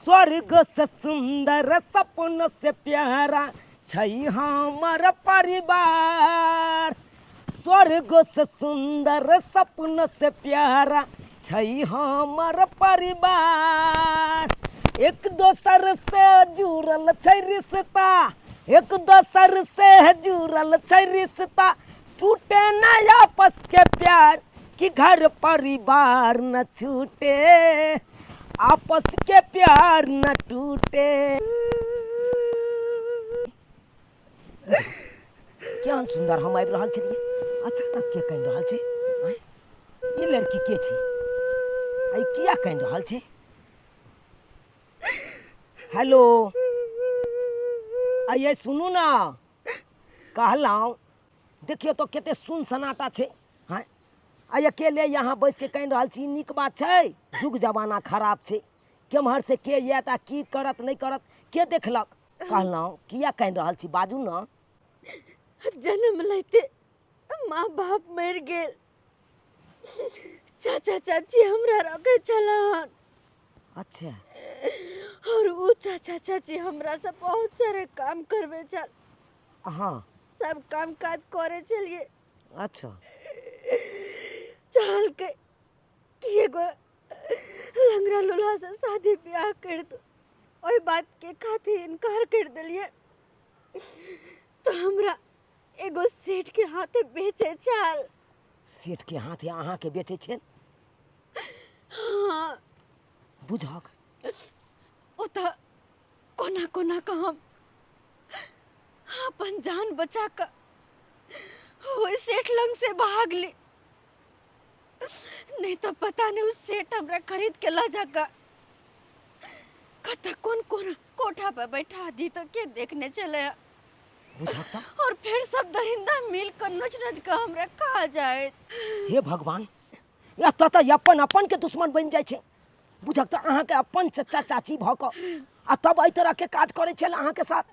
स्वर्ग से सुंदर सपन से प्यारा छै हमर परिवार स्वर्ग से सुंदर सपन से प्यारा छै हमर परिवार एक दोसर से जुड़ल छै रिश्ता एक दोसर से जुड़ल छै रिश्ता टूटे न आपस के प्यार कि घर परिवार न छूटे आपस के प्यार न टूटे। केहन सुंदर हम आबि रहल छलियै, अचानक के कानि रहल छै? आँय? ई लड़की के छै? आ ई किया कानि रहल छै? हेलो, आइए सुनू ना, कहलहुँ देखियौ तऽ कते सुन सन्नाटा छै। हँ, आ अकेले यहाँ बैस के कानि रहल छी, नीक बात छै? युग जमाना खराब छै, केम्हर से के आयत आ की करत नहि करत के देखलक। कहलहुँ किया कानि रहल छी, बाजू ने। जन्म लेते माँ बाप मरि गेल, चाचा चाची हमरा रखे छलन। अच्छा। और वो चाचा चाची हमरा से बहुत सारे काम करबे छल। हाँ। सब काम काज करे छलिए। अच्छा। चाल के कि एगो लंगड़ा लोला से शादी ब्याह कर दो, ओहि बात के खातिर इनकार कर दिलिए तो हमरा एगो सेठ के हाथे बेचे छल। सेठ के हाथे अहाँ के बेचे छल? हाँ। बुझक। ओ तऽ कोना कोना कऽ हम अपन जान बचा कऽ ओहि सेठ लंग से भागली, नहीं तो पता नहीं उस सेठ हमरा खरीद के ला जाकर कत कोन कोन कोठा पर बैठा दी तो के देखने चले। बुझक तऽ। और फिर सब दरिंदा मिल कर नोच नोच के हमरा खा जाए। हे भगवान, एतऽ तऽ अपन अपन के दुश्मन बनि जाइ छै। बुझक तऽ अहाँके अपन चचा चाची भऽ कऽ आ तब एहि तरहके काज करै छल अहाँके साथ।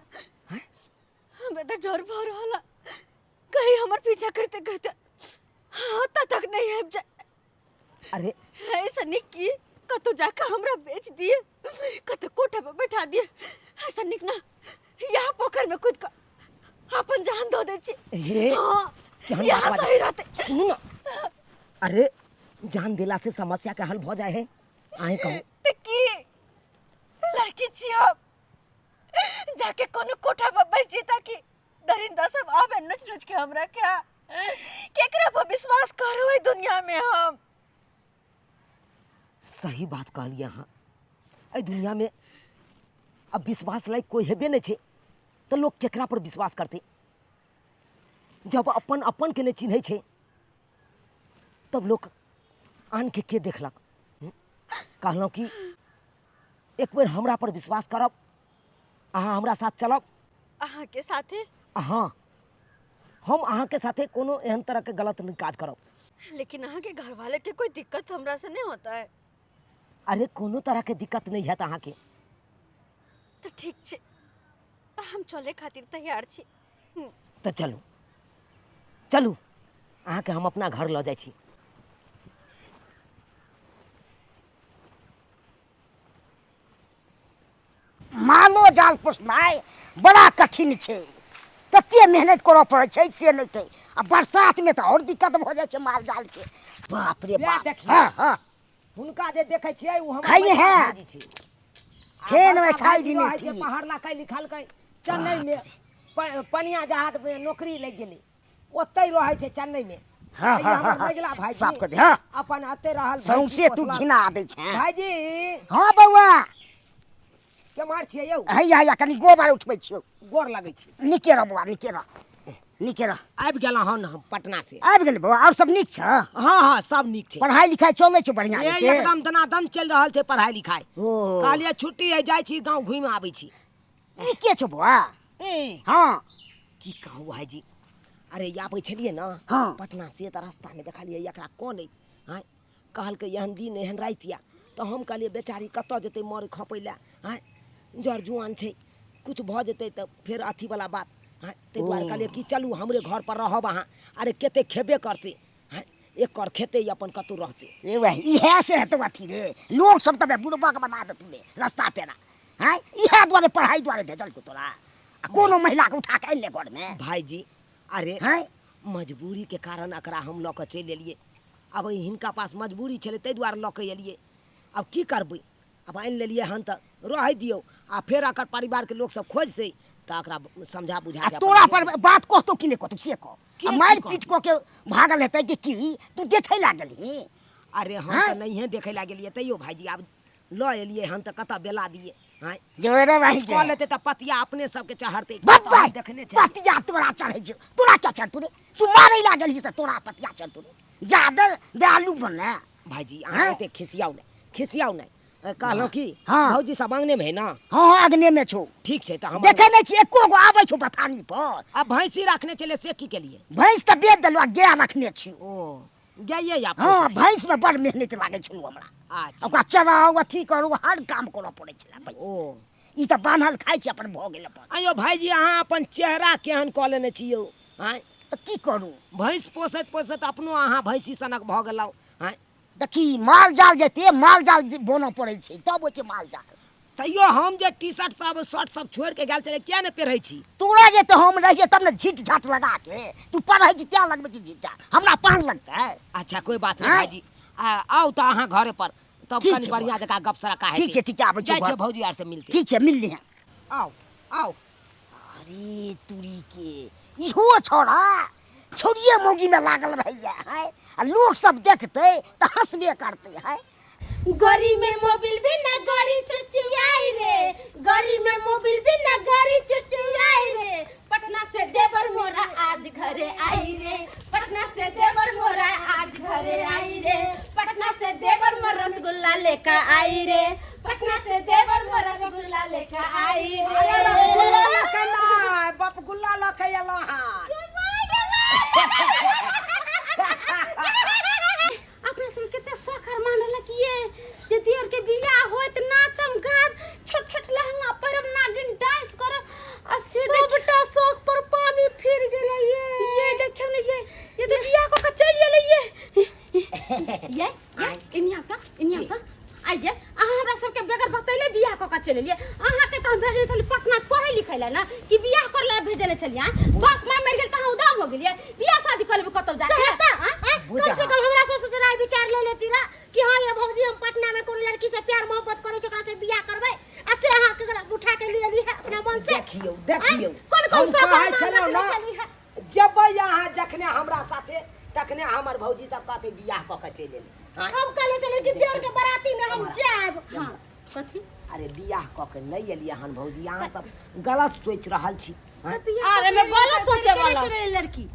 हमरा तऽ डर भऽ रहल है कहीं हमर पीछा करते करते हाँ तक नहीं आबि जाए। अरे ऐसा नहीं की कतौ जाकर हमरा बेच दिए, कतौ कोठा पर बैठा दिए, ऐसा निक ना यहाँ पोखर में कूद कर अपन जान दो दे छी। हे, हाँ, केहन यहाँ बात बाजै? सही रहते। सुनू ना, अरे जान देला से समस्या के हल भ जाए है, अहीं कहू। ते की लड़की छी हम, जाके कोनो कोठा पर बैठ जी ताकि दरिंदा सब आबे नोच नोच के हमरा क्या केकरा पर विश्वास करू एहि दुनिया में हम। सही बात कहलियै अहाँ, एहि दुनिया में अब विश्वास लायक कोई हेबे नहीं छै तऽ लोक केकरा पर विश्वास करतै? जब अपन अपन के नहीं चिन्है छै तब लोक आन के के देखलक? कहलहुँ कि एक बेर हमरा पर विश्वास करब, अहाँ हमरा साथ चलब। अहाँ के साथे? हाँ, हम अहाँ के साथे कोनो एहन तरह के गलत नहीं काज करब। लेकिन अहाँ के घर वाले के कोई दिक्कत हमरा से नहीं होता है? अरे कोनो तरह के दिक्कत नहीं है अहाँ के। तो ठीक छे, हम चले खातिर तैयार छी। तो चलू चलू, अहाँ के हम अपना घर लऽ जाइ छी। मालो जाल पोसनाइ बड़ा कठिन छै, तते मेहनत करऽ पड़ै छै से नहि छै, आ बरसातमे तऽ आओर दिक्कत भऽ जाइ छै माल जालके। बाप रे वएह बाप। देखियौ। हँ हँ। हुनका जे देखै छियै ओ हमर खाइए बड़का हैं। भाईजी छै। आ फेन बड़का ओहि खाइ भाईजी भी नहि रहै छै, थी। पढ़लकै लिखलकै चेन्नईमे, पनिया जहाजमे नौकरी लागि गेलै, ओतहि रहै छै चेन्नईमे। हँ, ई हँ, हमर हँ, मझिला भाईजी साफ कऽ दे, हँ। अपन एतहि रहल, भैंसी सौंसे तू पोसलक। घिना दै छें। भाईजी। हँ बौआ। केम्हर छियै यौ? हैया हैया कनि गोबर उठबै छियौ। गोर लगै छी। नीके रह बौआ, नीके रह, नीके रह। आबि गेलहुँ हन हम पटना से। आबि गेलै बौआ, आओर सब नीक छ? हँ हँ, सब नीक छै। पढ़ाई लिखाई चलै छौ बढ़िआँ ए, जते? एकदम दनादन चलि रहल छै पढ़ाई लिखाई। ओ। कहलियै छुट्टी है, जाइ छी गाँव घुमि आबै छी। नीके छौ बौआ। ए। हँ। की कहू भाईजी, अरे आबै छलियै ने हँ। पटना से, तऽ रास्तामे देखलियै एकरा कोन अइ, आँय? कहलकै एहन दिन एहन राति यऽ, तऽ हम कहलियै बेचारी कतऽ जेतै मरै खपै लए, आँय? जर जुआन छै, किछु भऽ जेतै तऽ फेर अथीवला बात, आँय? ताहि दुआरे कहलियै कि चलू हमरे घरपर रहब अहाँ। अरे कतेक खेबे करतै, आँय? एक कर खेतै अपन कतहु रहतै। रे वह इएह से हेतौ अथी रे, लोग सब तऽ बुड़बक बना देतौ रे रस्ता पेरा। हैं, इएह दुआरे पढ़ाई दुआरे भेजलको तोरा, आ कोनो महिला के उठा के आनि ले घरमे। भाईजी अरे हैं, मजबूरी के कारण एकरा हम लऽ कऽ चलि एलियै। आब हिनका पास मजबूरी छलै ताहि दुआरे लऽ कऽ एलियै। आब की करबै, आब आनि लेलियै हन तऽ रहै दियौ, आ फेर एकर परिवारके लोकसब खोजतै तऽ एकरा समझा बुझा आ के अपन तोरा पर बात कहतौ कि नहि कहतौ से कह। के आ की मारि कहतौ? पीट कऽ के भागल हेतै कि की तू देखै लागल ही? अरे हम हैं? तऽ नहिए देखै लए गेलियै, तैयो भाईजी आब लऽ एलियै हन तऽ कतऽ बेला दियै? आँय, जोरे भाई कऽ लेतै तऽ पतिया अपने सबके चढ़तै। बब्बा हम देखने छियै। पतिया तोरा चढ़ै छौ, तोरा क्या चढ़तौ रे? तू मारै लागल ही से तोरा पतिया चढ़तौ रे? जादे दयालु बने भाईजी, अहाँ हैं? एते खिसियाउ नहि, खिसियाउ नहि। कहलहुँ की हाँ। भौजी सब आंगने में है ना? हाँ, आंगने में छौ। ठीक छै तऽ हम देखे नहि छी एको गो आबै छौ बथानी पर। आ भैंसी रखने छलै से की केलियै? भैंस तऽ बेच देलहुँ, आ गाय रखने छी। ओ गाये या? हाँ, भैंस में बड़ मेहनत लागै छलौ हमरा। अच्छा। ओकरा चराउ, अथी करू, हर काम करऽ पड़ै छलै भैंस। ओ ई तऽ बान्हल खाइ छै अपन, भऽ गेल अपन। आइयो भाईजी, अहाँ अपन चेहरा केहन कऽ लेने छी यौ? आँय, तऽ की करू, भैंस पोसैत पोसैत अपनो अहाँ भैंसी सनक भऽ गेलहुँ। आँय देखी, माल जाल जेते माल जाल बनऽ पड़ै छै तब होइ छै माल जाल। तैयो हम जे टी शर्ट सब शर्ट सब छोड़ि के गेल छलै, किया ने पहिरै छी? तोरा जे तऽ हम रहियै तब ने झीट झाट लगा के तू पढ़ै छी तें लगबै छी झीट झाट, हमरा पार लगतै? अच्छा कोई बात नहीं आँय? भाईजी, आउ तऽ अहाँ घरे पर तब ठीक कनि छै, बढ़िया जकाँ गप सड़का हेतै। ठीक छै, ठीक छै, आबै छियौ जाइ छियै घर। भौजी आर से मिलते। ठीक छै, मिल लिहें। आउ आउ। अरे तुरी के इहो छौड़ा छौड़िए मौगी में लागल रहैया है, आ लोग सब देखतै तऽ हंसबे करतै है। गरी में मोबिल भी ना गरी चुचुआई रे, गरी में मोबिल भी ना गरी चुचुआई रे, पटना से देवर मोरा आज घरे आई रे, पटना से देवर मोरा आज घरे आई रे, पटना से देवर मोरा रसगुल्ला लेकर आई रे, पटना से देवर मोरा रसगुल्ला लेकर आई रे। रसगुल्ला लऽ के नहि, बपगुल्ला लऽ के एलहुँ हन। अपना सब कते शौक अरमान रहलक ये जे दियर के बियाह होत, नाचम गाब, छोट छोट लहंगा पहिरब, नागिन डांस करब, आ से सबटा शौक पर पानी फिर गेलै। ये देखियौ ने, ये तऽ बियाह कऽ के चलि गेलै। ये ये इनिया का, इनिया का आइये, अहाँ हमरा सबके बगैर बतैले बियाह कऽ के चलि एलियै। अहाँके तऽ हम भेजने छली पटना पढ़ै लिखै लए ने, कि बियाह करै लए भेजने छलियै? बाप माय मरि गेल तऽ अहाँ उदाम हो गेलियै, बियाह शादी कऽ लेबै कतौ जाके? बुझा। कम से कम हमरा सबसे राय विचार ले लेती ना कि हाँ ये भौजी, हम पटना में कोनो लड़की से प्यार मोहब्बत करै छी, ओकरा से बियाह करबै, आ से अहाँ केकरा उठा के ले एली है अपना मन से? देखियौ देखियौ, कोन कोन हम शौक कहै अरमान छलहुँ रखने ने, छली है? जेबै अहाँ जखने हमरा साथे तखने हमर भौजी सब कहतै बियाह कऽ के चलि एलै। आँय? हम कहले छलियै कि देवर के बाराती में हम जायब। हाँ, कथी? अरे बियाह कऽ के नहि एलियै हन भौजी, अहाँ सब गलत सोचि रहल छी। आँय? अरे में गलत सोचे वाला लड़की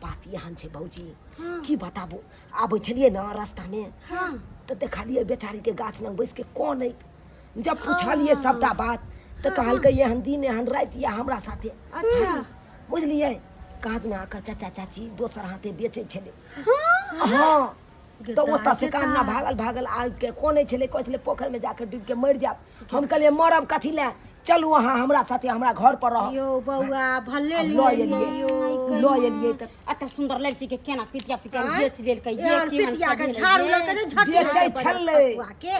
बात एहन छै भौजी, की बताबू, आबै छलियै ने रास्तामे तऽ देखलियै बेचारीके गाछ लग बैस के कनैत। जब पुछलियै सबटा बात तऽ कहलकै एहन दिन एहन राति यऽ हमरा साथे। अच्छा। बुझलियै, काजमे आकर चाचा चाची दोसर हाथे बेचै छलै। हाँ, तऽ ओतऽ से कान्ना भागल भागल आबि के कनै छलै, कहै छलै पोखरिमे जाके डूबि के मरि जायब। हम कहलियै मरब कथी लए, चलू अहाँ हमरा साथे हमरा घर पर रहब। यौ बौआ, भले आब लऽ एलियै, लऽ एलियै तऽ एते सुंदर लड़की के केना पितिया पितिया बेच देलकै? ये एहन की हम पितिया के सजेलै झाड़ू ये? लऽ के ने झट बेचै छलै फसुआ के।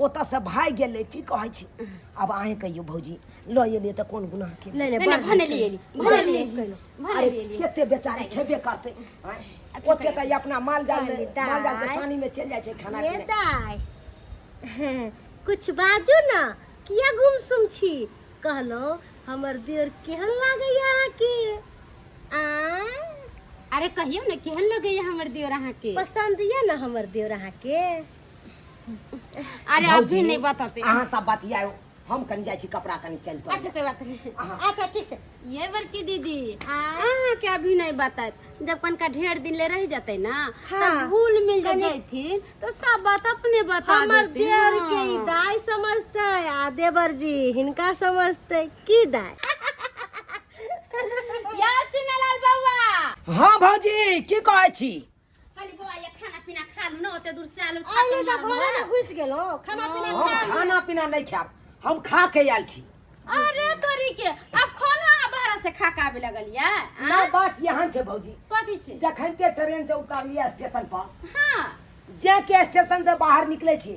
ओतऽ से भागि गेलै। की कहै छी, आब अहें कहियौ भौजी, लऽ एलियै तऽ कोन गुनाह के? नहि नहि, नहि, बड़ भने लिए एली, भने लिए एली, भने अरे लिए एली। कते बेचारी खेबे करतै? आँय? ओते तऽ ई अपना माल जाल दाइ, माल जाल के सानी में चलि जाइ छै खाना ये पीना। दाइ, कुछ बाजू ना, किया गुमसुम छी? कहलो हमर देर केहन लागैया अहाँके? आँय? अरे कहियौ ने, केहन लगैया हमर दियोर अहाँके? पसंद ये ना हमर देर अहाँके? अरे अभी नहीं बताते। अहाँ सब बतियाओ, हम कनि जाइ छी कपड़ा कनि चेंज कर। अच्छा कोई बात नहीं। अच्छा ठीक छै। ये बड़की दीदी, अहाँ के अभी नहीं बतात, जब कनका ढेर दिन ले रह जते ना हाँ। तब भूल मिल जैथिन तो सब बात अपने बता हमर देथिन। देवर के ई दाइ समझतै आ देवर जी हिनका समझतै की दाइ? या चुनालाल बउआ। हाँ भौजी, की कहै छी? खाली बउआ ये खाना पीना खा लू ना, ओते दूर से आलू आइले तऽ घरे में घुसि गेलहुँ, खाना पीना हम खाना पीना नहीं खायब, हम खा के आयल छी। अरे तोरी के, अब खाना बाहर से खा के आबे लगलियै ना बात यहाँ छै भौजी। कथी छै? जखन ते ट्रेन से उतारलियै स्टेशन पर, हाँ, जे के स्टेशन से बाहर निकले छी,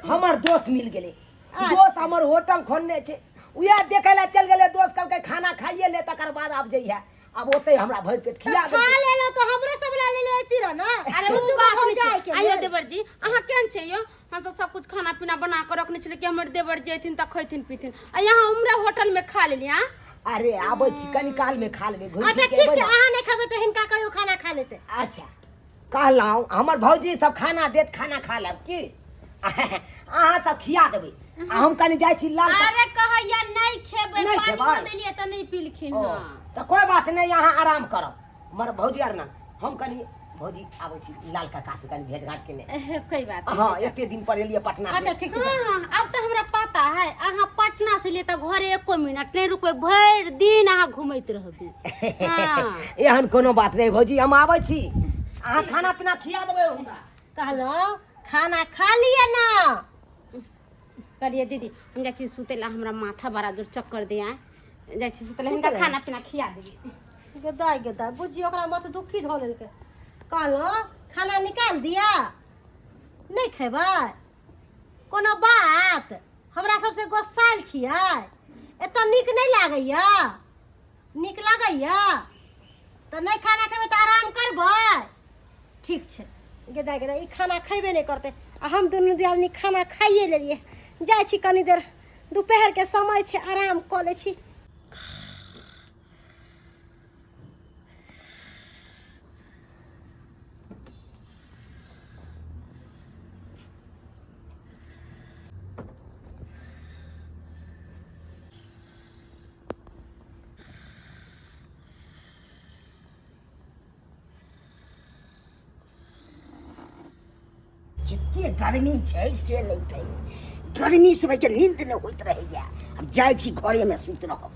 हमर दोस्त मिल गेलै। दोस्त हमर होटल खोलने छै, उएह देखे ला चल गेलै। दोस्त कहलकै खाना खाइए ले, तकर बाद आब जइहे। आब ओतै हमरा भरि पेट खिया खा देलकै। लेलो तो हमरो सब ला ले लेती रह ना। अरे ओ दू बात गो नहीं जाए छै। के आइयो लेल। देवर जी, अहाँ केहन छै यौ? हम सब सब कुछ खाना पीना बना के रखने छलियै कि हमर देवर जी अयथिन तऽ खैथिन पीथिन, आ यहाँ हमरा होटल में खा लेलियै। आँ? अरे आबै छी, कनी काल में खा लेबै, घुमि अच्छा फिर के ठीक एबै छै ने। अहाँ नहि खेबै तऽ हिनका कहियो खाना खा लेतै। अच्छा कहलहुँ, हमर भौजी सब खाना देत, खाना खा लेब की? अहाँ सब खिया देबै आ हम कनी जाइ छी लाल अरे कहैया नहि खेबै, नहि पानियो खेबै? देलियै तऽ नहि पीलखिन। ओ, हँ तऽ कोइ बात नहि, अहाँ आराम करब। हमर भौजी आर ना, हम कनी भौजी आबै छी, लाल काका से कनी भेंट घाट केने। एहे, कोई बात नहीं। हाँ, एते दिन पर एलियै पटना से। अच्छा ठीक छै। हाँ, अब तऽ हमरा पता है, अहाँ पटना से लिए तऽ घरे एको मिनट नहि रुकबै, भरि दिन अहाँ घुमैत रहबै। हाँ। एहन कोनो बात नहि भौजी, हम आबै छी, अहाँ खाना पीना खिया देबै हमरा। कहलहुँ खाना खा लिअ ना। कहलियै दीदी, हम जाइ छी सुतै ला, हमरा माथा बड़ा जोर चक्कर दिया, जाइ छी सुतै ला, हिनका खाना पीना खिया देबै। गदाय गदाय बुझियो ओकरा मत दुखी धऽ लेलकै। कहलहुँ खाना निकालि दिअ, नहि खेबै? कोनो बात, हमरा सबसे गोस्सायल छियै? एतऽ नीक नहि लागैया? नीक लागैया तऽ नहि खाना खेबै तऽ आराम करबै। ठीक छै। गेदा गेदा ई खाना खयबे नहि करतै आ हम दुनू दियादनी खाना खाइए लेलियै। जाइ छी कनी देर, दुपहरके समय छै, आराम कऽ लै छी। कते गर्मी छै से नहि कही, गर्मी से के नींद नहि होइत रहैया। आब जाइ छी घरेमे सुति रहब।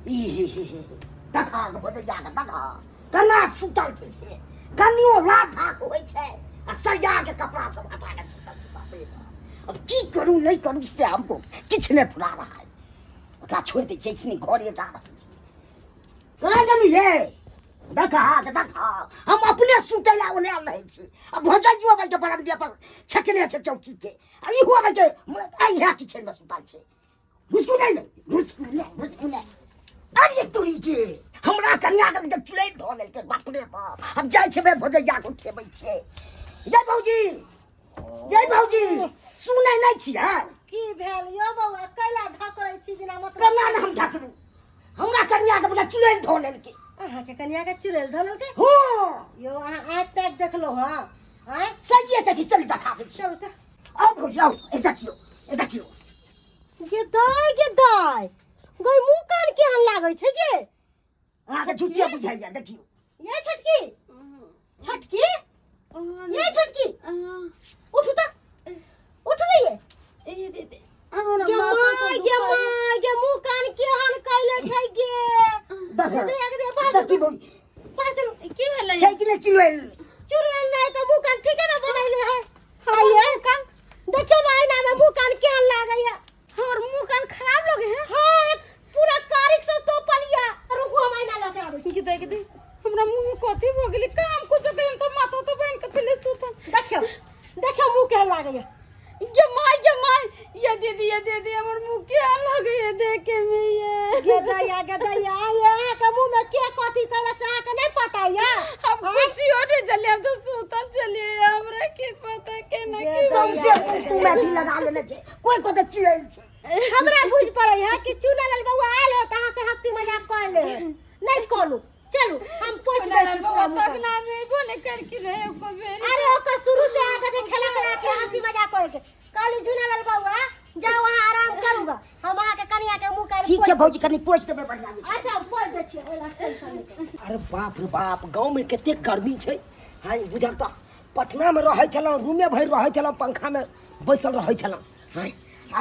ई हे हे हे, देखा भदैया के देखा केना सुतल छै से, कनियो लाभ भाग होइ छै आ सरिया के कपड़ा सब हटा के सुतल छै। बाप रे बाप, अब की करू नहि करू से हमको किछु नहि फुरा रहा है। ओकरा छोड़ि दै छै, इसने घरे जा रहल छै। कहाँ गेलू ये? देखा के देखा, हम अपने सुतै ला ओने रहै छी आ भोजैयो अबै के बरंडिया पर छकने छै चौकी के, आ इहो अबै के अइहा किचन में सुतल छै। घुसकू नहि, घुसकू नहि, घुसकू नहि। अरे तोरी के हमरा कन्या के जब चुड़ैल धऽ लेलकै, बाप रे बाप। हम जाइ छियै भोजैया के उठेबै छियै। जय भौजी, जय भौजी, सुनै नहि छियै? की भेल यौ बौआ, कैला ढकरै छी बिना मतलब? केना ने हम ढकरू, हमरा कन्या के बड़ा चुड़ैल धऽ लेलकै। अहाँके कन्या के चुड़ैल धऽ लेलकै? हो यौ, अहाँ आँखि ताकि देखलहुँ हँ? आँय सहिए कहै छी, चल देखाबै छी। चलू तऽ। आउ भौजी आउ, ए देखियौ, ए देखियौ। गे दाय, गे दाय, गई मुँह कान केहन लागै छै गे? अहाँके झूठे बुझाइया, देखियौ। ये छोटकी, छोटकी, ये छोटकी, उठू तऽ, उठू ने ये। ए दीदी, गे माय, गे माय, गे मुँह कान केहन कैले छै गे? देख दे, दे, बाहर देखी चलू। भौजी। बाहर चलू। की भेलै? छै कि नहि चुड़ैल? चुड़ैल नहि तऽ मुँह कान ठीके ने बनैले है। आइए देखियौ ने आईना में मुँह कान केहन लागैया। हमर मुँह कान खराब लगे है? हाँ, एक पूरा कारिक से तोपल या। रुकू, हम आईना लऽ के आबै छी। कि देख दे, हमरा मुँह में कथी भऽ गेलै? काम कुछो कहिम तऽ माथो तो बनि के चले सुतल। देखियौ, देखियौ मुँह केहन लागैया। गे माय, गे माय, ये दीदी, ये दीदी, हमर मुँह केहन लगैया देखे में ये? गे दैया, गे दैया, ये अहाँके मुँह में के कथी कहलक से अहाँके नहि पता या? हम कुछियो नहीं चलिए, हम तो सुतल चलिए, हमरा की पता केना की। सौंसे मुँह तू अथी लगा लेने छै, कोइ को तऽ चुड़ैल छै। हमरा बुझि पड़ै है कि चुनल बौआ आयल हो तऽ अहाँ से हँसी मजाक कऽ ले। नहि कहलू, चलू हम पोछि दै छी पूरा मुँह तक कान। ना में एबो नहीं करखिन है एको बेर। अरे ओकर शुरू से आदत है खेला करा के हंसी मजाक करे के। कहली झुनल बौआ जाओ अहाँ आराम करूगा, हम अहाँके कनिया के मुँह कान ठीक छै भौजी, कनि पोछि देबै बढ़िआँ जेकाँ। अच्छा पोछि दै छियै, ओहि लए टेंशन नहि करू। अरे बाप रे बाप, गाँवमे कतेक गर्मी छै। हाँ बुझल तऽ पटनामे रहै छलहुँ, रूमे भरि रहै छलहुँ, पंखामे बैसल रहै छलहुँ। हाँ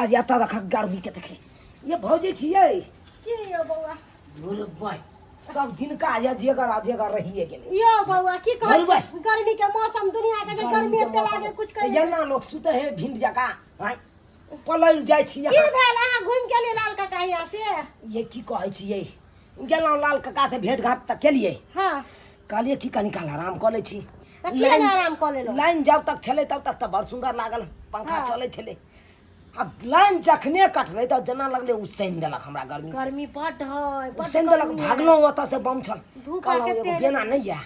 आज एतऽ देख गर्मीके देखे। ये भौजी छियै? की यौ बौआ? अरे भाइ, सब दिनका जे जेगर आ जेगर रहिए गेलै। यौ बौआ, की कहै बोलबै। छी, गर्मी के मौसम दुनिया के जे गर्मी एते लागे कुछ कहि एना लोक सुते है भिंड जकाँ? आँय पलटि जाइ छी की अहाँ। भेल, अहाँ घुमि के एलियै लाल काका हियाँ से? ये की कहै छियै, गेलहुँ लाल काका से भेंट घाट तऽ केलियै। हाँ। कहलियै कि कनी काल आराम कऽ लै छी। तऽ किया नहि आराम कऽ लेलहुँ? लाइन जब तक छलै तब तक तऽ बड़ सुन्दर लागल, पंखा हाँ। चलै छलै। आ लाइन जखने कटलै तऽ जेना लगलै उसैन देलक हमरा गर्मी से। गर्मी बड्ड है, बड्ड उसैन देलक, गर्मी है। भागलहुँ ओतऽ से बम छल। धूप कहलहुँ आके एगो तेल- बेना नहि यऽ,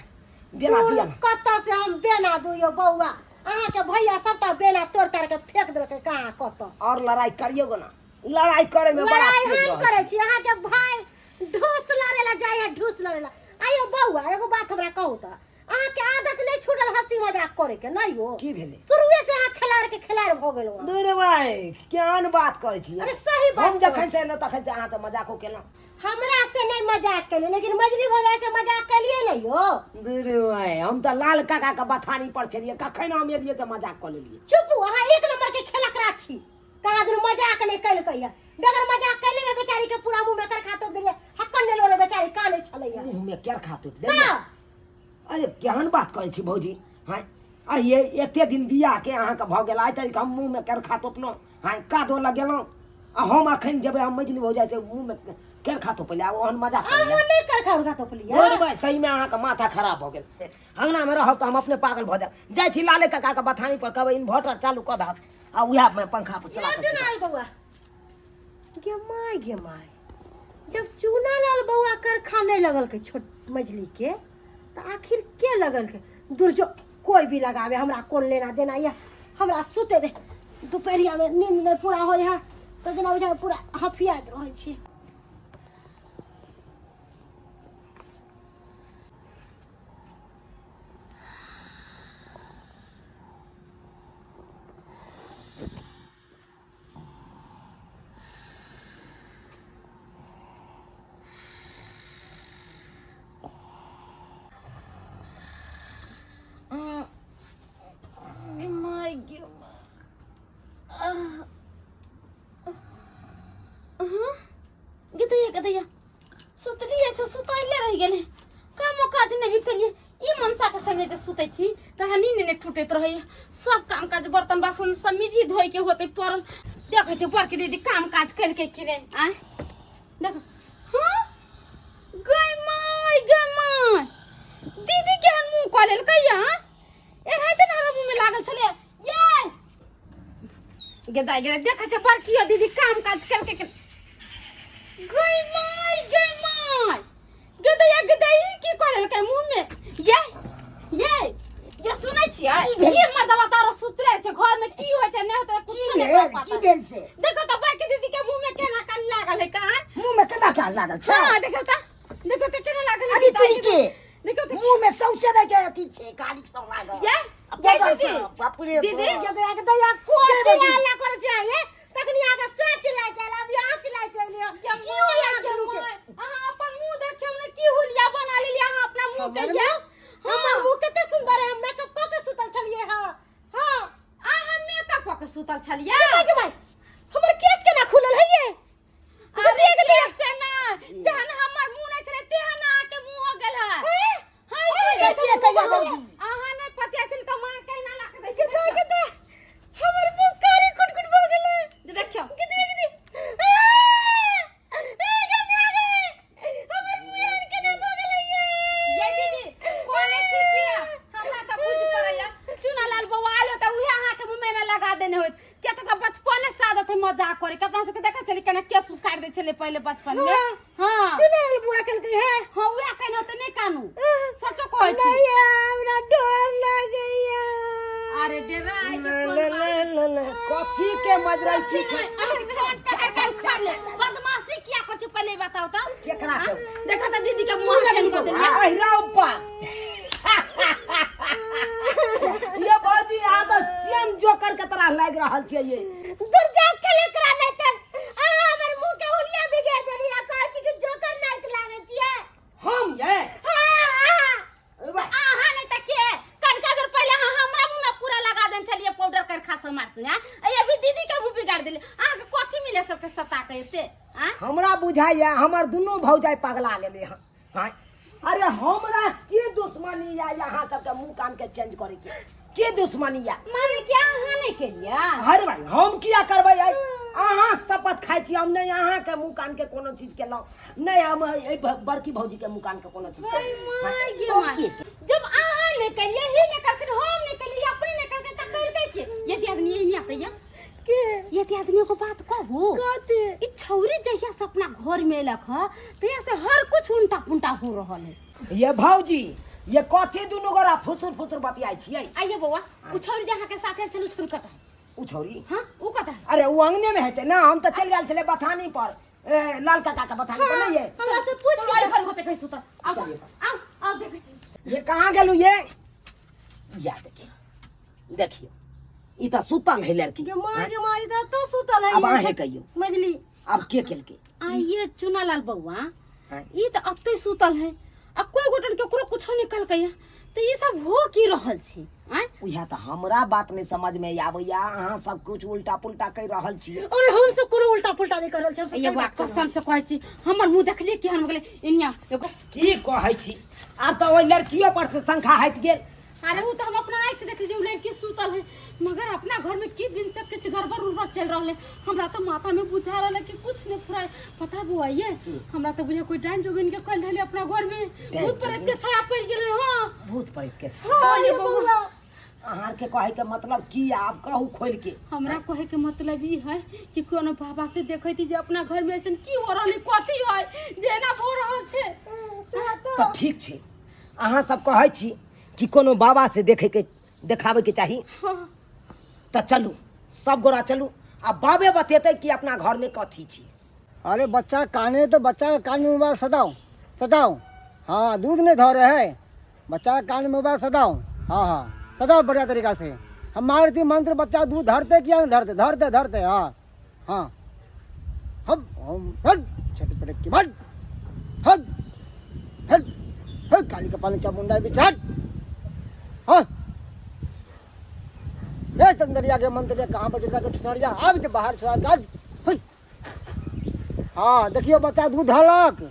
बेना दूर दिअ ने। कतऽ से हम बेना दू यौ बौआ? अहाँके भैया सबटा बेना तोड़ ताड़ के फेंक देलकै कहाँ कतऽ। और लड़ाई करियौ गो ना, लड़ाई करे में बड़ा लड़ाई तेज हम रहै करै छी। छी, अहाँके भाय ढूस लड़े ला जाइ है, ढूस लड़े ला। आइयो बौआ एगो बात हमरा कहू तऽ, अहाँके आदत नहि छूटल हंसी मजाक करे के? नहि हो? की भेलै? शुरुए से अहाँ खेलाड़ के खेलाड़ भऽ गेलहुँ। दूर भाई, केहन बात कहै छी? अरे सही बात हम कहै जखन छी। से एलहुँ तखन से अहाँ से मजाको केलहुँ। हमरा से नहीं मजाक केलिए, लेकिन मजली भौजाई से मजाक केलिए नहीं हो। दूर भाई, हम तऽ लाल काका के बथानी पर छलियै, कखन हम एलियै से मजाक कऽ लेलियै। चुप, अहाँ एक नंबर के खेलकरा छी। कहाँ दिन मजाक नहीं कैलकै है, बगैर मजाक कैले में बेचारी के पूरा मुंह में करखा तोड़ देलिए, हक्कन लेलो रे बेचारी काने छलैया। मुंह में केरखा तोड़ देलियै? हाँ। अरे केहन बात करै छी भौजी? हाँ, आ ये एते दिन बियाह के अहाँके भऽ गेल, आइ तक हम मुंह में केरखा तोपलहुँ? हाँ, कादो लगेलहुँ? आ हम अखन जेबै हम मझली भौजाई से मुंह में केरखा तोपै लए, ओहन मजाक करै लए? अहाँ नहि करखा उरखा तोपलियै। भौजी भाई, सही में अहाँके माथा खराब भऽ गेल। अंगना में रहब तऽ हम अपने पागल भऽ जायब। जाइ छी लाले काका के बथानी पर, कहबै इन्वर्टर चालू कऽ दहक आ उएह में पंखा पर चला यौ कऽ चुनाल बौआ, गे my गे my, जब चूनालाल बौआ करखा नहि लगलकै छोट मझली के तऽ आखिर के लगलकै? दूर जो, कोई भी लगावे, हमरा कोन लेना देना यऽ। हमरा सुते दे, दुपहरियामे नींद नहि पूरा होइ है तऽ जेना बुझाइ पूरा हफियाइत रहै छी। गे my गे my. गे दैया, गे दैया, सुतलियै से सुतैले रहि गेलै, कामो काज नहि भी केलियै। ई मनसा के संगे जे सुतै छी तहन नींद नहि टूटैत रहैया। सब काम काज बर्तन बासन सब मिजी धोइ के होतै पड़ल। देखै छी बड़की दीदी काम काज केलकै कि नहि? आँय देख, हाँ गै my गे my, दीदी केहन मुँह कऽ लेलकै या? एनाहिते ने हमरा मुँह में लागल छलै। ये गे दाइ गे, देखै छै बड़की दीदी काम काज केलकै कि गै my गे my, गे दैया गे दैया, की कऽ लेलकै मुँह में? ये ये ये सुनै छियै, ई मर्दवा तारो सुतले छै घर में, की होइ छै नहि होतै की कुछो नहि भेल? पता। की भेल से? देखो तऽ बड़की दीदी के मुँह में केना कान लागल है कान। मुंह में केना कान लागल छै? हाँ देखो तऽ, देखो तऽ केना लागल है। अरे तुरी के देखो तऽ मुंह में सौंसे रह के अथी छै, कालिक सब लागल। ये आ ये बगल दीदी से, बाप रे दीदी, बाप। गे दैया, गे दैया, कोन के बजी? चिल्ला करै छै ये? तखनी अहाँके से चिल्लाइत आयल, अभी अहाँ चिल्लाइत एलियै। की होइया अहाँके लोक के? अहाँ अपन मुंह देखियौ ने, की हुलिया बना लेलियै अहाँ अपना मुंह के। हमर ये मुंह? हमर मुंह कते सुंदर है, हम मेकअप कऽ के सुतल छलियै। हाँ हाँ, अहाँ मेकअप कऽ के सुतल छलियै? गे my गे my, हमर केस केना खुलल है ये? अरे केस से ना, जहन हमर मुंह नहि छलै तेहन अहाँके मुंह हो गेल है। के किए कहिया भौजी? अहाँ नहि पतिया छलै तऽ माँ केना ला के दै छै? गे दै, गे दै, हमर मुंह कारी कुटकुट भऽ गेलै। देखियौ। गे दै, गे दै, आ ए गे my गे, हमर मुंह एहन केना भऽ गेलै ये? ये दीदी कोने छी किया? हमरा तऽ बुझ पड़ैया चुनालाल बौआ आयल होता, उहे अहाँके मुँह में ना लगा देने होत। किया तऽ ओकरा बचपने से आदत है मजाक करे के। अपना सबके देखै छली केना केस उस काटि दै छलै पहिले बचपन में। हाँ। चुनालाल बुआ केलकै है? हाँ, उहे कहने होते। नहि कानू, सचो कहै छी। नहीं, हमरा डर लगैया। अरे डराय के कोन ले बात? ले ले ले, कथी के मजरै छी छै? अहाँके कोन पकड़ के उखाड़ ले? बदमाशी किया करै छी पहिले ई बताउ तऽ। केकरा से? देखो तऽ दीदी के मुँह केहन कऽ देलियै। अहिरा उपा ये भौजी, अहाँ तऽ सेम जोकर के तरह लागि रहल छियै ये। दूर जाओ खेलकरा, नहीं तर अहाँ हमर मुंह के हुलिया बिगाड़ देली आ कहै छी कि जोकर नाइत लागै छियै। हम ये? हाँ अहाँ। अरे बा, अहाँ नहीं तऽ के? कनका देर पहिले अहाँ हमरा मुँह में पूरा लगा देने छलियै पाउडर कर खासा मारते हैं, आ अभी दीदी के मुँह बिगाड़ देलियै। अहाँके कथी मिले सबके सता के एते? आँ हमरा बुझाइया हमर दुनू भौजाई पगला गेलै हँ। हाँ, अरे हमरा के दुश्मनी या यहाँ सबके मुंह कान के चेंज करे के के दुश्मनी या? माने कि अहाँ नहीं केलियै? अरे भाई, हम किया करबै? आई अहाँ शपथ खाइ चाहै छी। हम नहि अहाँके मुँह कानके कोनो चीज केलहुँ, नहि हम एहि बड़की भौजीके मुँह कानके कोनो चीज केलहुँ। माय गे माय, जब अहाँ नहि कलियै, ही नहि करखिन, हम नहि कलियै, अपने नहि करकै तऽ कलकै के? यदि आदमी यही आते या के यदि आदमी को बात कहू कथी? ई छौरी जहिया से अपना घर में एलक ह तहिया से हर कुछ उल्टा पुल्टा हो रहल है। ये भौजी, ये कथी दुनू गोरा फुसुर फुसुर बतियाइ छियै? आइए बौआ, उ छौरी जे अहाँके साथे आयल छल, उ छौरी कतऽ है? उ छौरी? हाँ, उ कतऽ है? अरे उ अंगने में हेतै ना, हम तऽ चलि गेल छलै बथानी पर, ए, लाल काका के बथानी पर नहीं है? हमरा से पूछ के घर होते कैसे सुतल। आओ आओ आओ, देखै छी। ये कहाँ गेलू ये? या देखियो देखियो, ई तऽ सुतल है लड़की। गे माँ, गे माँ, ई तऽ एतऽ सुतल है। अब अहें कहियो। मजली। अब के केलकै? आइए चुनालाल बौआ, हाँ। ई तऽ अतै सुतल है आ कोई गोटन केकरो कुछो नहीं कहलकै है, तऽ ई सब हो की रहल छी आँय? उएह तऽ हमरा बात नहि समझ में आबैया, अहाँ सब कुछ उल्टा पुल्टा कहि रहल छी। अरे हम सब कोनो उल्टा पुल्टा नहीं कर रहल छी, हम सब ये सही बा बात कर रहल। कसम से कहै छी, हमर मुंह देखलियै केहन हो गेलै। इनिया एगो की कहै छी, आब तऽ ओहि लड़कियो पर से शंखा हटि गेल। अरे वो तो हम अपना आँख से देख लीजिए, लड़की सुतल है, मगर अपना घर में की दिन से किछु गड़बड़ उड़बड़ चल रहा है। हमरा तो माथा में बुझा रहा है कि कुछ नहीं फुराए। पता बुआ, ये हमरा तो बुझा कोई डाइन जोगिन के कल धले अपना घर में भूत प्रेत के छाया पड़ गेलै। हां, भूत प्रेत के? हां ये बउआ। अहाँ के कहे के मतलब की, आब कहू खोल के। हमरा कहे के मतलब ई है कि कोनो बाबा से देखै थी जे अपना घर में ऐसन की हो रहल है, कथी है जे एना हो रहल छै। तऽ ठीक छै, अहाँ सब कहै छी कि कोनो बाबा से देखे के देखाबे के चाही, तऽ चलू सब गोरा चलू, आ बाबे बतेतै कि अपना घर में कथी छी। अरे बच्चा काने तो बच्चा के कान में मोबाइल सटाओ सटाओ। हाँ, दूध नहीं धो रहे है, बच्चा के कान में मोबाइल सटाओ। हाँ हाँ, सटाओ बढ़िया तरीका से। हम मारती मंत्र, बच्चा दूध धरते क्या नहीं धरते? धरते धरते। हाँ हाँ, हम हम हट छटपट की बट हट हट हट, काली कपाली चामुंडा भी हट। हाँ ए चंदरिया के मंत्र कहाँ पर के चुनरिया आब जे बाहर छुआ हट। हाँ देखियो बच्चा दूध धलक।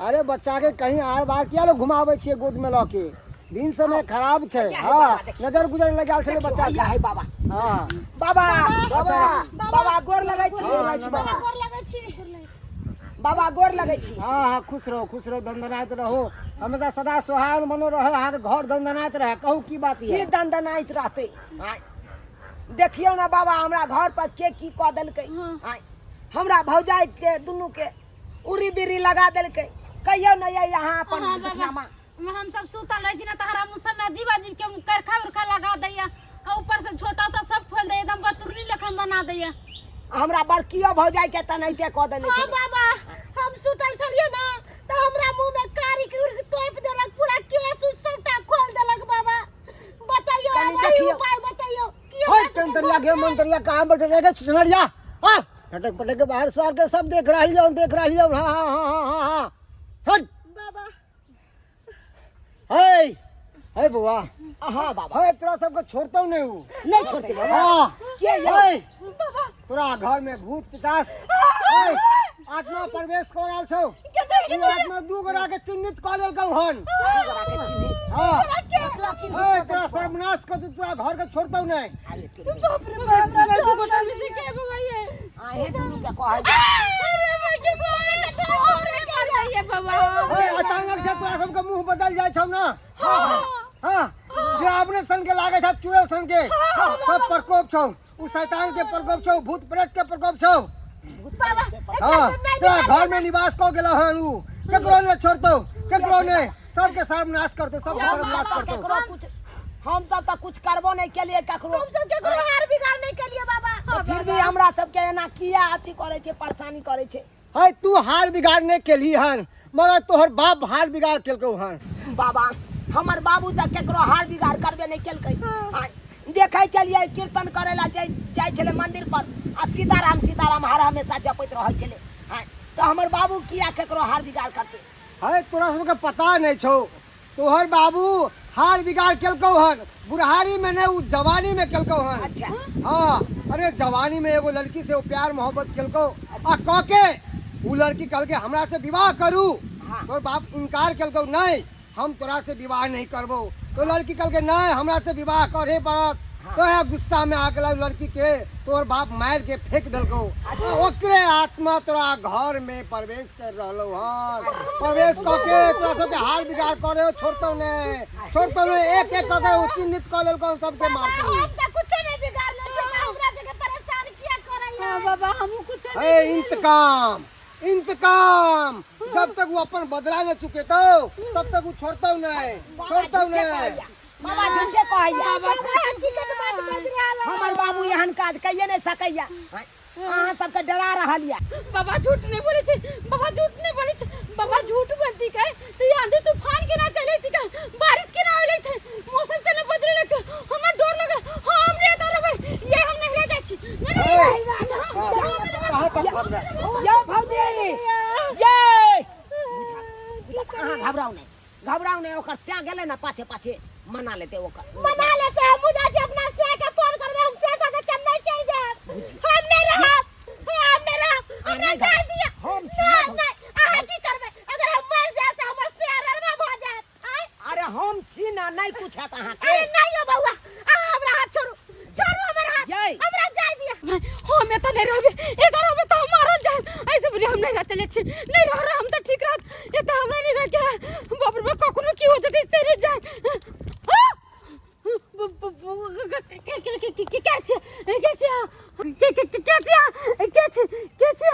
अरे बच्चा के कहीं आर बार किया लोग घुमाबै छियै गोद में लऽ के? दिन समय खराब छै। हाँ, नजर गुजर लग छलै बच्चा के। है बाबा। हाँ बाबा, बाबा बाबा, गोर लगै छी। बाबा गोर लगै छी। बाबा गोर लगै छी। हाँ हाँ, खुश रहो खुश रहो, दंदनाइत रहो हमेशा, सदा सुहाग मनो रहो, अहाँके घर दंदनाइत रहे। कहू की बात की यऽ? दंदनाइत रहतै? आँय, देखियौ ने बाबा, हमरा घर पर के की कऽ देलकै। आँय, हमरा भौजाइ के दुनू के उड़ी बिड़ी लगा देलकै। कहियौ ने यै अहाँ अपन हाँ, बाबा। दुखनामा। हम सब सुतल रहै छी ना, तऽ हरा मुँह सब अजीब अजीब के करखा उरखा लगा दैया आ ऊपर से छोटा उटा सब खोल दैया, एकदम बतुरनी लेखन बना दैया। हमरा बड़कियो भौजाइ के तेनाहिते कऽ देने हाँ छलै। बाबा, हम सुतल छलियै ना तऽ हमरा मुँह में कारी उड़ तोपि देलक, पूरा केस उस सबटा खोल देलक। बाबा बताइयो, कनी आब एहि देखियौ। उपाय बताइयो कि ओए हमरा सबके चंदरिया के घर में मंतरिया कहाँ बैठे रहे चुनरिया? आ फटक फटक के बाहर सवार के सब देख रही हो, देख रही हो। हाँ हाँ हाँ हाँ हाँ हट। बाबा हे हे बुआ। हाँ बाबा। हे, तोरा सबके छोड़तो नहीं हूँ। नहीं छोड़ते बाबा। हाँ। के यौ? हे तोरा घर में भूत पिशाच हे आत्मा प्रवेश कर आल छौ। उ आत्मा दू गोरा के चिन्हित कऽ लेलकौ हन। दू गोरा के चिन्हित? हाँ। केकरा चिन्हित? हे तोरा सर्वनाश कर दे, तोरा घर के छोड़तौ नहीं। अरे तोरे बाप रे बाप, हमरा दू डर गोटा में से के बाबा ये? आहे दुनू के कहै। अरे माय के बाबा, अरे मर जाइए बाबा। हे अचानक से तोरा सबके मुंह बदल जाइ छौ ना? हाँ, डरावने सन के लागे छ, चुड़ैल सन के सब प्रकोप छौ। उ शैतान के प्रकोप छौ, भूत प्रेत के प्रकोप छौ। बाबा। हाँ, तोरा घर में निवास कऽ गेलो हन। उ केकरो ने छोड़तौ, केकरो ने, सबके सर्वनाश करतौ, सबके सर्वनाश करतौ। केकरो कुछ, हम सब तऽ कुछ करबो नहीं केलिए ककरो। हम सब केकरो हार बिगाड़ नहीं केलिए बाबा। तऽ फिर भी हमरा सबके एना किया अथी करै छै, परेशानी करै छै? है तू हार बिगाड़ नहीं केलही हन, मगर तोहर बाप हार बिगाड़ केलकौ हन। बाबा, हमर बाबू तऽ केकरो हार बिगाड़ करबे नहीं केलकै। आँय, देखै छलियै कीर्तन करै ला जाइ जाइ छलै मंदिर पर आ सीताराम सीताराम हर हमेशा जपैत रहै छलै। आँय, तऽ हमर बाबू किया केकरो हार बिगाड़ करतै? है तोरा सबके पता नहीं छौ, तोहर बाबू हार बिगाड़ केलकौ हन बुढ़ारी में नहीं, उ जवानी में केलकौ हन। अच्छा। हाँ, अरे जवानी में एगो लड़की से वो प्यार मोहब्बत केलकौ आ कह के उ लड़की कहलकै हमरा से विवाह करू। हाँ। तोहर बाप इनकार केलकौ, नहीं हम तोरा से विवाह नहीं करबो। तो लड़की कहलकै नहीं हमरा से विवाह करे पड़त। तो है गुस्सा में आके ला लड़की के तोर बाप मार के फेंक देलको। ओकरे आत्मा तोरा घर में प्रवेश कर रहलो हन, प्रवेश क के तोरा सबके हाल बिगाड़ करे, छोड़तो ने छोड़तो ने, एक एक क के उ चिन्हित क लेलको, सबके मारतो। हम त कुछो नहीं बिगाड़ले छी, हमरा सबके परेशान किया करैया? हाँ बाबा, हमहूँ कुछो नहीं। ए इंतकाम इंतकाम, जब तक वो अपन बदला न चुके तो तब तक वो छोड़ता नहीं, छोड़ता नहीं। बाबा झूठे कहैया। बाबा हकीकत बात बाज रहल है। हमर बाबू एहन काज कहिए नहीं सकैया, अहाँ सबके डरा रहल या। बाबा झूठ नहीं बोले छे, बाबा झूठ नहीं बोले छे। बाबा झूठ बोलती के तो ये आंधी तूफान के ना चले थी के, बारिश के ना होले थे, मौसम के ना बदले लगे, हमरा डर लगे। हम नहीं तो रहबे, ये हम नहीं रह जाय छी। नहीं नहीं, कहाँ तक भाग गए? ये भौजी ये अहाँ घबराउ नहीं, घबराउ नहीं, ओकर स्या गेलै ना पाछे पाछे मना लेते ओकर। मना लेते। हम बुझा छी अपना से के फोन करबे, हम से साथे चेन्नई चल जाब। हम नहीं रहब, हम नहीं रहब, हमरा जाय दिया। हम छी नहीं ना। नहीं, अहाँ की करबै? अगर हम मर जाब त हमर से ररवा भ जायत। आँय? अरे हम छी ना, नहीं कुछ हैत अहाँके। अरे नहीं हो बौआ, अहाँ हमरा हाथ छोड़ू, छोड़ू हमर हाथ। यै। हमरा जाय दिया। हम एतऽ नहीं रहबे, एतऽ रहबे तऽ हम मारल जायब। ऐसे बोली हम नहीं रह चले छी, नहीं रह रह हम तऽ ठीक रहत, एतऽ हमरा नहीं रह के। बाप रे बाप, कखनो की हो जेतै से नहीं जाय। के के छी, के छी, के के के छी, के छी, के छी?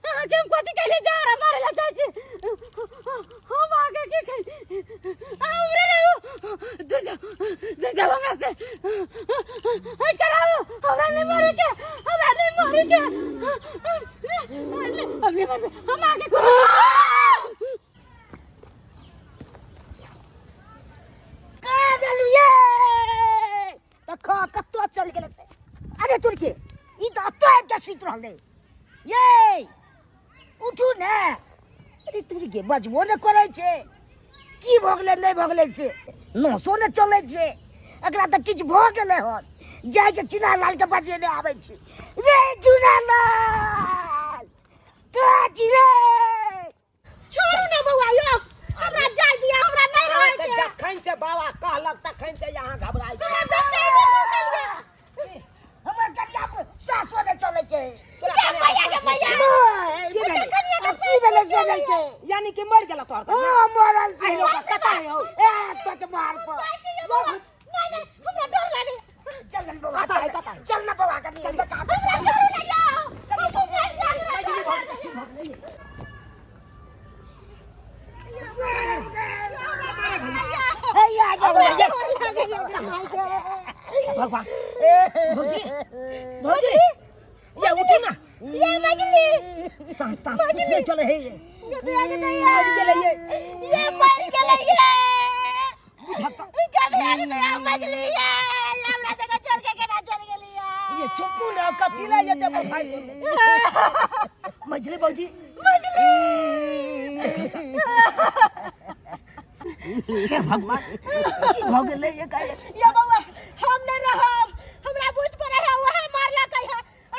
अहाँके हम कथी कहले जा हमरा मारे ला चाहै छी? हम अहाँके की कहली? अहाँ उमरे रहू, दूर जाउ, दूर जाउ हमरा से, हट कर रहू। हमरा नहीं मारे के, हमरा नहीं मारे के, हम नहीं मारबै, हम अहाँके कहाँ गेलु ये? देखो कतौ चलि गेलै से। अरे तुरके ई तऽ एतऽ आबि कऽ सुति रहलै। ये उठू ने। अरे तुरके बजबो नहि करै छै, की भऽ गेलै नहि भऽ गेलै से नसो नहि चलै छै एकरा, तऽ किछु भऽ गेलै हन। जाइ छै चुना लालके बजेने आबै छै। रे चुना लाल, कहाँ छी रे? छोड़ू ना बौआ यौ, हमरा जाय दिया, हमरा नहीं रहै अहाँके के। जखन से बाबा कहलक तखन से यहाँ घबराइ छी। हमरा तऽ सही में भूखल। हमर कनिया पर सासो नहि चलै छै। तोरा ये कनिया मैया के मैया। नहि, की भेलै? कनिया के आब की भेलै से नहि के। यानी कि मरि गेल तोहर कनिया? हँ, मरल छै। आइ लोक कतऽ है हौ? ए तक मार पर। जाइ छी यौ बौआ। नहीं नहीं, हमरा डर लागे। चल न बौआ। कतऽ है, कतऽ है? चल न बौआ, कनी बता। हमरा छोड़ू ना यौ, हम मर जायब, हमरा डर लागे। हैया जाओ। भगवान, भौजी, भौजी ये उठू ना। ये मजली सांस तांस कुछ नहीं चले है ये। गदया गदया मरि गेलै ये। ये मर गेलै ये। बुझता। गदया गदया मजली ये हमरा सबके छोड़ के केना चल गेली ये? ये चुप्पू ना, कथी ला जेते भाई मझली भौजी? हे भगवान, की भऽ गेलै ये काहे? ये बौआ, हम नहीं रहब, हमरा बुझ पड़े है वह मारला कहीं है,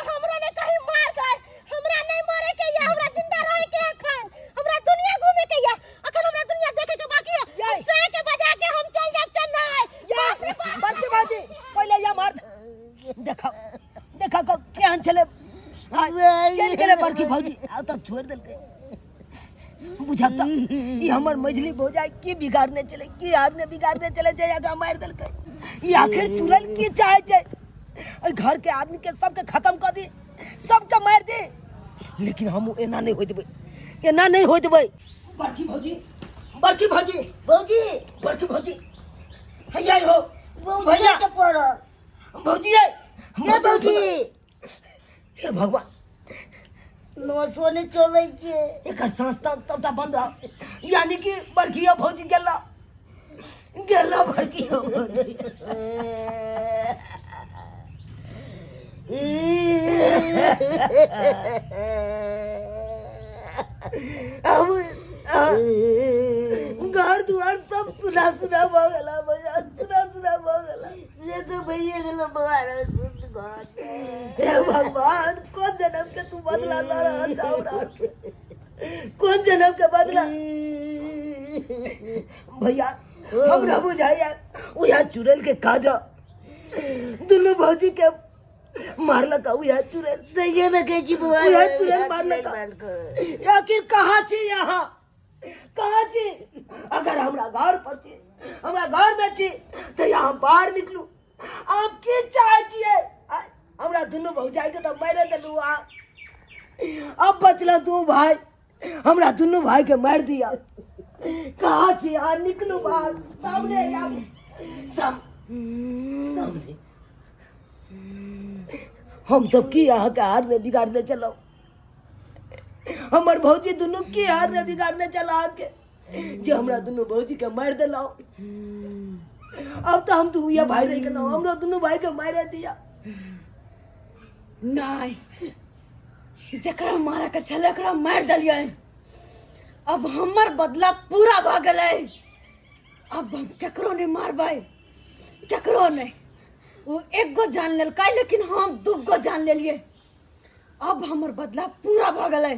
हमरो ने कहीं मार दे। हमरा नहीं मरे के ये, हमरा जिंदा रहे के अखन, हमरा दुनिया घूमे के ये अखन, हमरा दुनिया देखे के बाकी है। हम सह के बजा के हम चल जाब चेन्नई। बाप रे बाप। बड़की भौजी, पहिले ये मार देखा देखा केहन छलै, चलि गेलै बड़की भौजी, आब तऽ छोड़ि देलकै। बुझत ई हमर मझली भौजाई की बिगाड़ने छलै, की आर ने बिगाड़ने छलै जे आगाँ मारि देलकै? ई आखिर चुड़ैल की चाहै छै? एहि घर के आदमी के सबके खत्म कऽ दी, सबके मारि दी। लेकिन हम एना नहि होय देबै, एना नहि होय देबै। बड़की भौजी, बड़की भौजी, भौजी, बड़की भौजी, हैया हो भैया के पड़ल। भौजी ये। ये भौजी। हे भगवान, नसो नहि चलै छै। एकर सांस तांस सबटा बंद है, यानी कि बड़कियो भौजी गेला, गेला बड़कियो भौजी। अब घर दुआर सब सुना सुना भऽ गेला भैया, सुना सुना भऽ गेला। से तऽ भइए गेलो बौआ रे, सुन घर। हे भगवान, कोन जन्म के तू बदला लऽ रहल छह हमरा से? कोन जन्म के बदला? भैया, हमरा बुझाइया उएह चुड़ैल के काज दुनू भौजी के मारलक उएह चुड़ैल। सहिए में कहै छी बौआ, उएह चुड़ैल मारलक। आखिर कहाँ छी यहाँ, कहाँ छी? अगर हमरा घर पर छी, हमरा घर में छी तऽ यहाँ बाहर निकलू। अहाँ की चाहै छियै? हमरा दुनू भौजाई के तऽ मारि देलू अहाँ, अब बचल दू भाई, हमरा दुनू भाई के मारि दिया। कहाँ छी अहाँ? निकलू बाहर, सामने आबू, सामने। हम सब की अहाँके हार में बिगाड़ने चलो? हमर भौजी दुनू की हार में बिगाड़ने चलो अहाँके, जे हमरा दुनू भौजी के मारि देलहुँ? अब तऽ हम दुइये भाई रहि गेलहुँ, हमरो दुनू भाई के मारि दिया। नहि, जकरा मारऽ के छलै ओकरा मारि देलियै। अब हमर बदला पूरा भऽ गेलै। अब हम केकरो नहि मारबै, केकरो नहि। ओ एक गो जान लेलकै, लेकिन हम दू गो जान लेलियै। अब हमर बदला पूरा भऽ गेलै।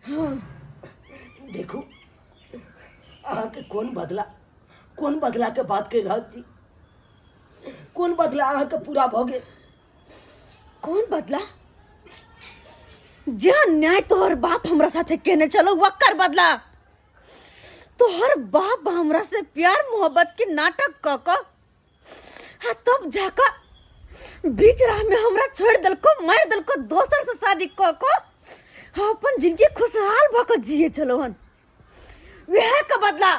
हाँ। देखू, अहाँके कोन बदला, कोन बदला के बात करि रहल छी? कोन बदला अहाँके पूरा भऽ गेल? कोन बदला? जे अन्याय तोहर बाप हमरा साथे केने चलो, वकर बदला। तोहर बाप हमरा से प्यार मोहब्बत के नाटक क क आ तब जाकर बीच राह में हमरा छोड़ देलको, मार देलको, दोसर से शादी क क अपन जिंदगी खुशहाल भ क जिए चलो हन, वह के बदला।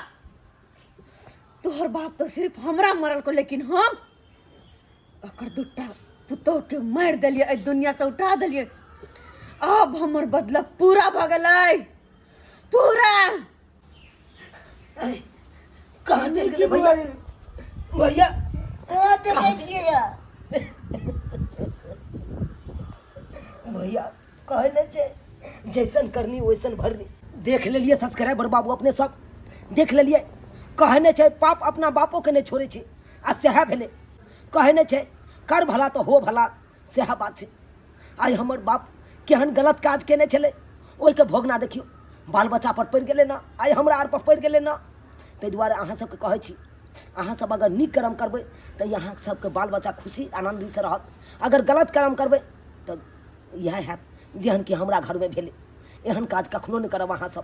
तोहर बाप तो सिर्फ हमरा मरल को, लेकिन हम ओकर दूटा पुतोह के मारि देलियै, एहि दुनिया से उठा देलियै। अब हमर बदला पूरा भऽ गेलै, पूरा। कहाँ चलि गेलै भैया? भैया, कहाँ देखै छियै? भैया, कहै नहि छै, जैसन करनी वैसन भरनी। देख लेलियै सब्सक्राइबर बाबू, अपने सब देख लेलियै। कहै नहि छै, पाप अपना बापोके नहि छोड़ै छै, आ सएह भेलै। कहै नहि छै, कर भला तऽ हो भला, सएह बात छै। आइ हमर बाप केहन गलत काज केने छलै, ओहिके भोगना देखियौ बाल बच्चा पर पड़ि गेलै ने, आइ हमरा आर पर पड़ि गेलै ने। ताहि दुआरे अहाँ सबके कहै छी, अहाँ सब अगर नीक कर्म करबै तऽ अहाँ सबके बाल बच्चा खुशी आनन्दसँ रहत। अगर गलत कर्म करबै तऽ इएह हैत, जेहन कि हमरा घरमे भेलै। एहन काज कखनो नहि करब अहाँ सब।